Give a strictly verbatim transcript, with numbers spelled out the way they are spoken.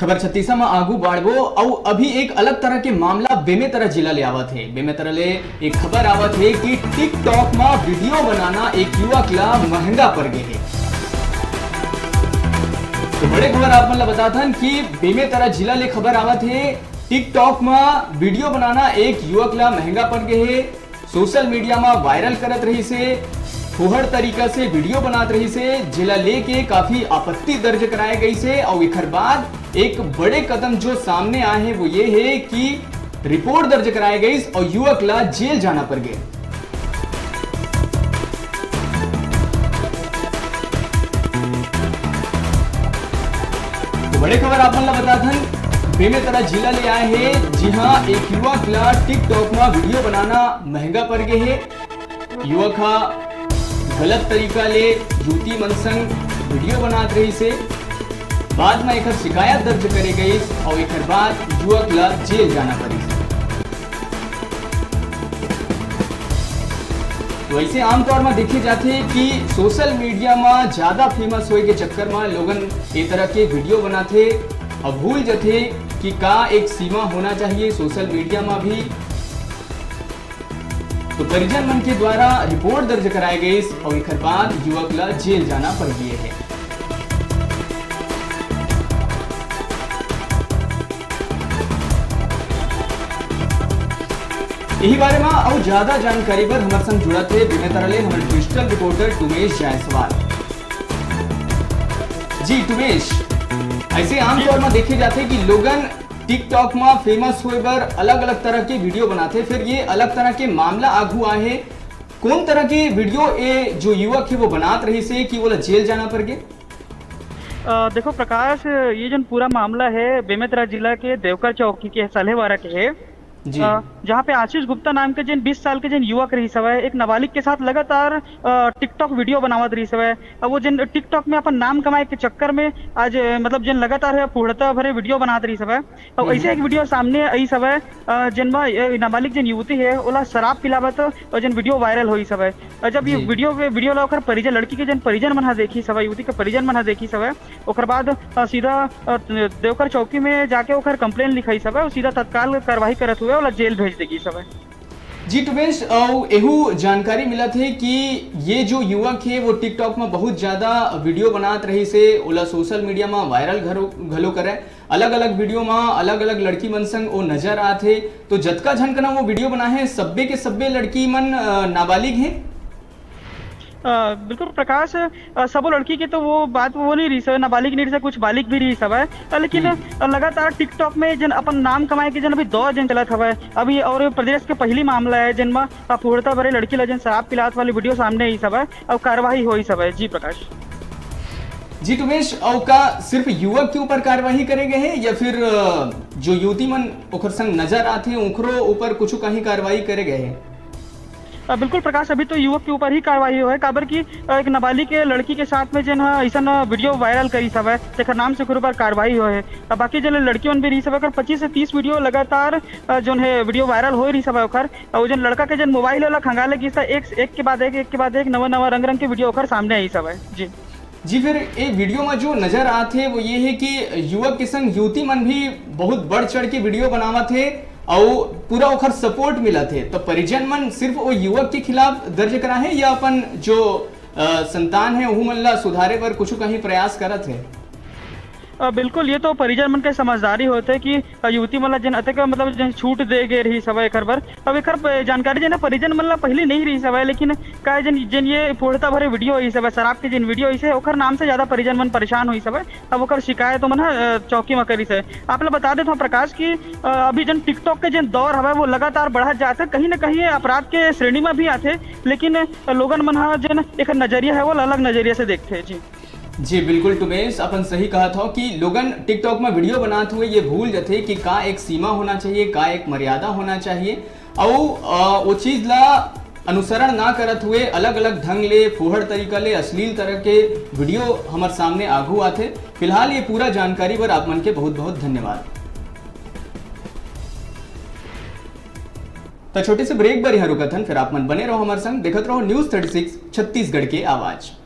पर छत्तीसा म आगू बाढ़बो, अउ अभी एक अलग तरह के मामला बेमेतरा जिला ले आवत हे। बेमेतरा ले एक खबर आवत हे कि TikTok म वीडियो बनाना एक युवक ला महंगा पड़ गे हे। तो बड़े खबर आप मन ला बताथन कि बेमेतरा जिला ले खबर आवत हे, TikTok म वीडियो बनाना एक युवक ला महंगा पड़ गे हे। सोशल मीडिया म वायरल करत रहिस हे, फूहड़ तरीका से वीडियो बनात रहिस हे, जेला लेके काफी आपत्ति दर्ज कराए गइस हे। अउ एखर बाद एक बड़े कदम जो सामने आए हे, वो ये हे कि रिपोर्ट दर्ज कराए गइस अउ युवक ला जेल जाना पड़ गे। तो बड़े खबर आप मन ला बताथन, बेमेतरा जिला ले आए हे, जिहां एक युवक ला TikTok म वीडियो बनाना महंगा पड़ गे हे। युवक हा गलत तरीका ले युवती मन संग वीडियो बनात रहिस हे। बाद म एकर शिकायत दर्ज करे गइस अउ एकर बाद युवक ला जेल जाना पड़िस। तो ऐसे आमतौर म देखे जाथे कि सोशल मीडिया म ज्यादा फेमस होए के चक्कर म लोगन ए तरह के वीडियो बनाथे अउ भूल जथे कि का एक सीमा होना चाहिए सोशल मीडिया म भी। तो परिजन मन के द्वारा रिपोर्ट दर्ज कराए गइस अउ एकर बाद युवक ला जेल जाना पड़ गे हे। यही बारे में अउ ज्यादा जानकारी बर हमर संग जुड़त हे बेमेतरा ले हमर डिजिटल रिपोर्टर टुमेश जायसवाल। जी टुमेश, ऐसे आमतौर में देखे जाथे कि लोगन TikTok में फेमस होए बर अलग-अलग तरह के वीडियो बनाथे, फिर ये अलग तरह के मामला आगू आए हे। कौन तरह के वीडियो ए जो युवक हे वो बनात रहिस हे कि ओला जेल जाना पड़ गे? अ, देखो प्रकाश, ये जन पूरा मामला हे बेमेतरा जिला के देवकर चौकी के सलेवारा के हे। जी। अ, जहाँ पे आशीष गुप्ता नाम के जन बीस साल के जन युवक रहिस हवय, एक नाबालिग के साथ लगातार, अ, TikTok वीडियो बनावत रहिस हवय। अब वो जन TikTok में अपन नाम कमाए के चक्कर में आज, अ, मतलब जन लगातार हे फूहड़ता भरे वीडियो बनात रहिस हवय। अउ हम्म। ऐसे एक वीडियो सामने आइस हवय, अ, जेन म, अ, नाबालिग जेन युवती हे, ओला शराब पिलावत अउ जेन वीडियो वायरल होइस हवय। अउ जब ये जी। वीडियो के, वीडियो ला ओकर परिजन, लड़की के जेन परिजन मन ह देखिस हवय, युवती के परिजन मन ह देखिस हवय, ओकर बाद, अ, सीधा, अ, देवकर चौकी में जाके ओकर कंप्लेन लिखाइस हवय अउ सीधा तत्काल कार्रवाई करत हुए ओला जेल भेज दे गिस हवय। जी टुमेश, अउ एहू जानकारी मिलत हे कि ये जो युवक हे, वो TikTok में बहुत ज्यादा वीडियो बनात रहिस हे, ओला सोशल मीडिया में वायरल घलो, घलो करय। अलग-अलग वीडियो म अलग-अलग लड़की मन संग ओ नजर आत हे। तो जतका झन कना वो वीडियो बनाए हे, सब्बे के सब्बे लड़की मन, अ, नाबालिग हे? अ, बिल्कुल प्रकाश, अ, सबो लड़की के तो वो बात वो नहीं रहिस हवय, नाबालिग नहीं रहिस हवय, कुछ बालिग भी रहिस हवय। अ, लेकिन, हम्म। अ, लगातार TikTok में जन अपन नाम कमाए के जन अभी दौर जन चलत हवय, अभी और प्रदेश के पहली मामला है जिन म, अ, फूहड़ता भरे लड़की ला जन शराब पिलात वाली वीडियो सामने आइस हवय और कार्रवाई होइस हवय। जी प्रकाश। जी टुमेश, अउ का सिर्फ युवक के ऊपर कार्यवाही करे गए हे या फिर, अ, जो युवती मन ओकर संग नजर आथे, ओकरो ऊपर कुछ कहीं कार्रवाई करे गए हे? अ, बिल्कुल प्रकाश, अभी तो युवक के ऊपर ही कार्रवाई होए हे, काबर कि, अ, एक नाबालिग के लड़की के साथ में जेन ह अइसन वीडियो वायरल करिस हवय, तेकर नाम से ओकर ऊपर कार्रवाई होए हे। अ, बाकी जेन लड़की मन भी रहिस हवय, ओकर पच्चीस से तीस वीडियो लगातार, अ, जोन हे वीडियो वायरल होए रहिस हवय ओकर, अउ जेन लड़का के जेन मोबाइल हे, ओला खंगाले गिस त एक, एक के बाद एक, एक के बाद एक, नवा, नवा रंग, रंग के वीडियो ओकर सामने आइस हवय। जी। जी, फिर ए वीडियो में जो नजर आत हे, वो ये हे कि युवक के संग युवती मन भी बहुत बढ़ चढ़ के वीडियो बनावत हे अउ पूरा ओखर सपोर्ट मिलत हे। तो परिजन मन सिर्फ वो युवक के खिलाफ दर्ज करा हे या अपन जो, अ, संतान हे, ओहू मन ला सुधारे बर कुछ कहीं प्रयास करत हे? अ, बिल्कुल, ये तो परिजन मन के समझदारी होथे कि, अ, युवती मन ला जेन अतेक, मतलब, जेन छूट दे गे रहिस हवय एकर बर। अब एकर प-, जानकारी जेन परिजन मन ला पहिली नहीं रहिस हवय, लेकिन का जेन, जेन ये फूहड़ता भरे वीडियो आइस हवय, शराब के जेन वीडियो आइस हे, ओकर नाम से ज्यादा परिजन मन परेशान होइस हवय। अब ओकर शिकायत ओमन ह, अ, चौकी म करिस हे। आप ला बता देथव प्रकाश कि, अ, अभी जेन TikTok के जेन दौर हवय, वो लगातार बढ़त जात हे। कहीं न कहीं ये अपराध के श्रेणी म भी आथे, लेकिन, अ, लोगन मन ह जेन एकर नजरिया हे, वो अलग नजरिया से देखथे। जी। जी, बिल्कुल टुमेश, अपन सही कहत हव कि लोगन TikTok में वीडियो बनात हुए ये भूल जथे कि का एक सीमा होना चाहिए, का एक मर्यादा होना चाहिए, अउ, अ, वो चीज ला अनुसरण ना करत हुए अलग-अलग ढंग ले, फूहड़ तरीका ले, अश्लील तरह के वीडियो हमर सामने आगू आथे। फिलहाल ये पूरा जानकारी बर आप मन के बहुत-बहुत धन्यवाद। त छोटे से ब्रेक बर यहाँ रुकत हन, फिर आप मन बने रहो हमारे संग, देखत रहो News thirty six छत्तीसगढ़ के आवाज।